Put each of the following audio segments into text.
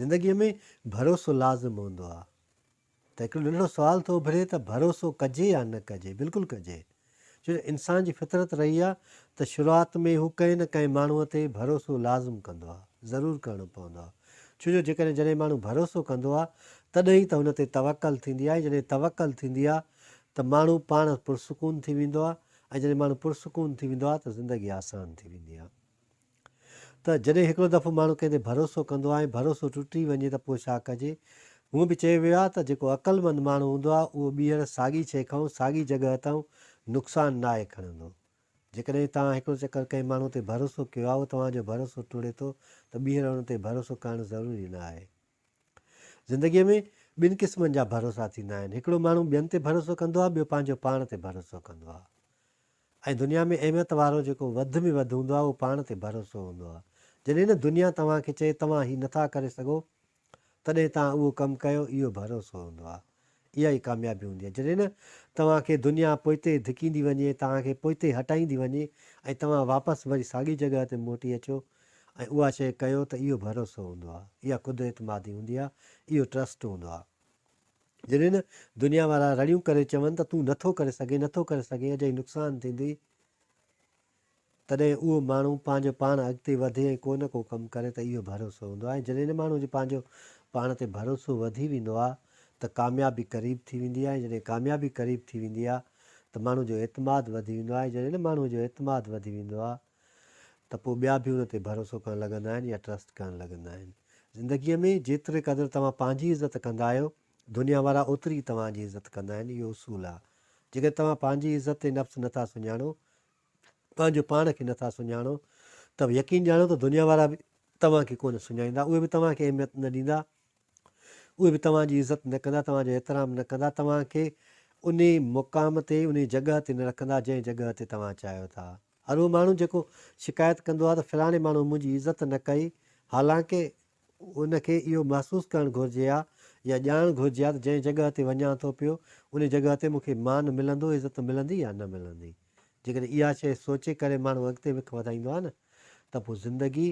زندگيء ۾ ڀروسو لازم هوندو آهي ته هڪڙو ننڍڙو سوال ٿو اڀري ته ڀروسو ڪجي يا نه ڪجي؟ بلڪل ڪجي. ڇو جو انسان جي فطرت رهي آهي ته شروعات ۾ هو ڪنهن نه ڪنهن ماڻهوء تي ڀروسو لازم ڪندو آهي، ضرور ڪرڻو پوندو آهي. ڇو جو جيڪڏهن جڏهن ماڻهو ڀروسو ڪندو آهي تڏهن ئي ته هن تي توڪل ٿيندي آهي ۽ جڏهن توڪل ٿيندي آهي ته ماڻهو پاڻ پرسڪون ٿي ويندو آهي ۽ جڏهن ماڻهو پرسڪون ٿي ويندو آهي ته زندگي آسان ٿي ويندي آهي. ته جڏهن هڪڙو دفعو ماڻهو ڪنهن تي ڀروسو ڪندو آهي ۽ ڀروسو ٽٽي وڃي ته پوء ڇا ڪجي؟ هونء به چيو ويو آهي ته جيڪو عقلمند ماڻهو هوندو آهي اهو ٻيهر ساڳي شيء کان ساڳي جڳهه تان نقصان ناهي کڻندو. جيڪڏهن توهان هڪڙو چڪر ڪنهن ماڻهو تي ڀروسو ڪيو آهي اهو توهان جو ڀروسو ٽوڙي ٿو ته ٻيهر ان تي ڀروسو ڪرڻ ضروري نه آهي. زندگيء ۾ ٻن قسمن جا ڀروسا ٿيندا آهن. هڪڙو ماڻهو ٻين تي ڀروسو ڪندو آهي ٻيو پنهنجو پاڻ تي ڀروسو ڪندو آهي. ۽ دنيا ۾ اهميت وارو جيڪو وڌ ۾ وڌ هوندو آهي اهو پاڻ تي ڀروسو هوندو آهي. جڏهن نه دنيا توهان کي چئي توهان هي نٿا ڪري سگهو تڏهن توهان اهو ڪم ڪيو اهو ڀروسو هوندو آهي. اها ئي ڪاميابي هوندي آهي. جڏهن نه توهان کي دنيا پوئتي ڌڪيندي وڃي توهان کي پوئتي هٽائيندي وڃي ۽ توهان واپس وري ساڳي جڳهه تي موٽي اچو ۽ اها شيء ڪيو ته اهو ڀروسو هوندو آهي. اها خود اعتمادي هوندي آهي. اهو ٽرسٽ هوندو آهي. جڏهن نه دنيا وارا رڙيون ڪري چون ته تون نٿو ڪري سگهين، نٿو ڪري سگهين، اجائي نقصان ٿيندئي، تڏهن اهو ماڻهو پنهنجو پاڻ اڳتي وڌي ۽ ڪو نه ڪو ڪم ڪري ته اهو ڀروسو هوندو آهي ۽ جڏهن ان ماڻهو جو پنهنجو پاڻ تي ڀروسو وڌي ويندو آهي ته ڪاميابي قريب ٿي ويندي آهي ۽ جڏهن ڪاميابي قريب ٿي ويندي آهي ته ماڻهو جو اعتماد وڌي ويندو آهي ۽ جڏهن ان ماڻهو جو اعتماد وڌي ويندو آهي ته پوء ٻيا به ان تي ڀروسو ڪرڻ لڳندا آهن يا ٽرسٽ ڪرڻ لڳندا آهن. زندگيء ۾ جيتري قدر توهان پنهنجي عزت ڪندا آهيو، دنيا وارا اوتري ئي توهان جي عزت ڪندا آهن، اهو اصول آهي. جيڪڏهن توهان پنهنجي عزت نفس نه ٿا سڃاڻو، پنهنجو پاڻ کي نه ٿا سڃاڻو ته يقين ڄاڻو ته دنيا وارا به توهان کي ڪونه سڃاڻيندا، اهي به توهان کي اهميت نه ڏيندا، اهي به توهان جي عزت نه ڪندا، توهان جو احترام نه ڪندا، توهان کي انهي مقام تي، انهي جڳهه تي نه رکندا، جنهن جڳهه تي توهان چاهيو ٿا. هر اهو ماڻهو جيڪو شڪايت ڪندو آهي ته فلاڻي ماڻهو منهنجي عزت نه ڪئي، حالانڪه ان کي اهو محسوس ڪرڻ گهرجي ها يا ڄاڻڻ گهرجي ها ته جنهن جڳهه تي وڃان ٿو پيو، انهي جڳهه تي مون کي مان ملندو، عزت ملندي يا نه ملندي. جيڪڏهن اها شيء سوچي ڪري ماڻهو اڳتي وک وڌائيندو آهي نه ته پوء زندگي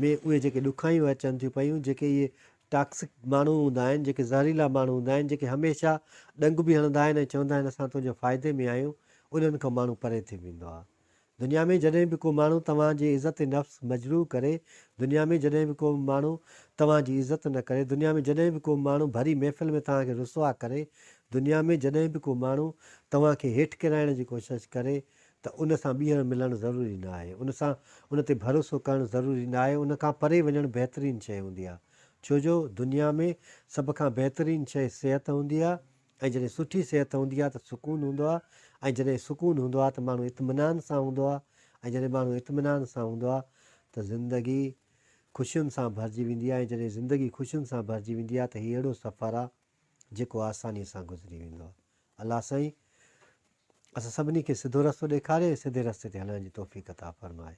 ۾ اهي جيڪي ڏکايون اچن ٿيون پيون، جيڪي اهي ٽاڪسڪ ماڻهو هوندا آهن، جيڪي زهريلا ماڻهو هوندا آهن، جيڪي هميشه ڏنگ به هڻندا آهن ۽ چوندا آهن اسان تنهنجو فائدي ۾ آهيون، انهن کان ماڻهو پري ٿي ويندو آهي. دنيا ۾ جڏهن به ڪو ماڻهو توهان جي عزت نفس مجروح ڪري، دنيا ۾ جڏهن به ڪو ماڻهو توهان جي عزت نه ڪري، دنيا ۾ جڏهن به ڪو ماڻهو ڀري محفل ۾ توهان کي رسوا ڪري، دنيا ۾ جڏهن به ڪو ماڻهو توهان کي هيٺ ڪيرائڻ جي ڪوشش ڪري ته ان سان ٻيهر ملڻ ضروري نه آهي، ان سان ان تي ڀروسو ڪرڻ ضروري نه آهي، ان کان پري وڃڻ بهترين شيء هوندي آهي، ڇو جو دنيا ۾ سڀ کان بهترين شيء صحت هوندي آهي ۽ جڏهن سٺي صحت هوندي آهي ته سڪون هوندو آهي ۽ جڏهن سڪون هوندو آهي ته ماڻهو اطمينان سان هوندو آهي ۽ جڏهن ماڻهو اطمينان سان هوندو آهي ته زندگي خوشين سان ڀرجي ويندي آهي ۽ جڏهن زندگي خوشين سان ڀرجي ويندي آهي ته هي اهڙو سفر آهي جيڪو آسانيء سان گذري ويندو آهي. الله سائين اسان سڀني کي سڌو رستو ڏيکاري ۽ سڌي رستي تي هلڻ جي توفيق عطا فرمائي.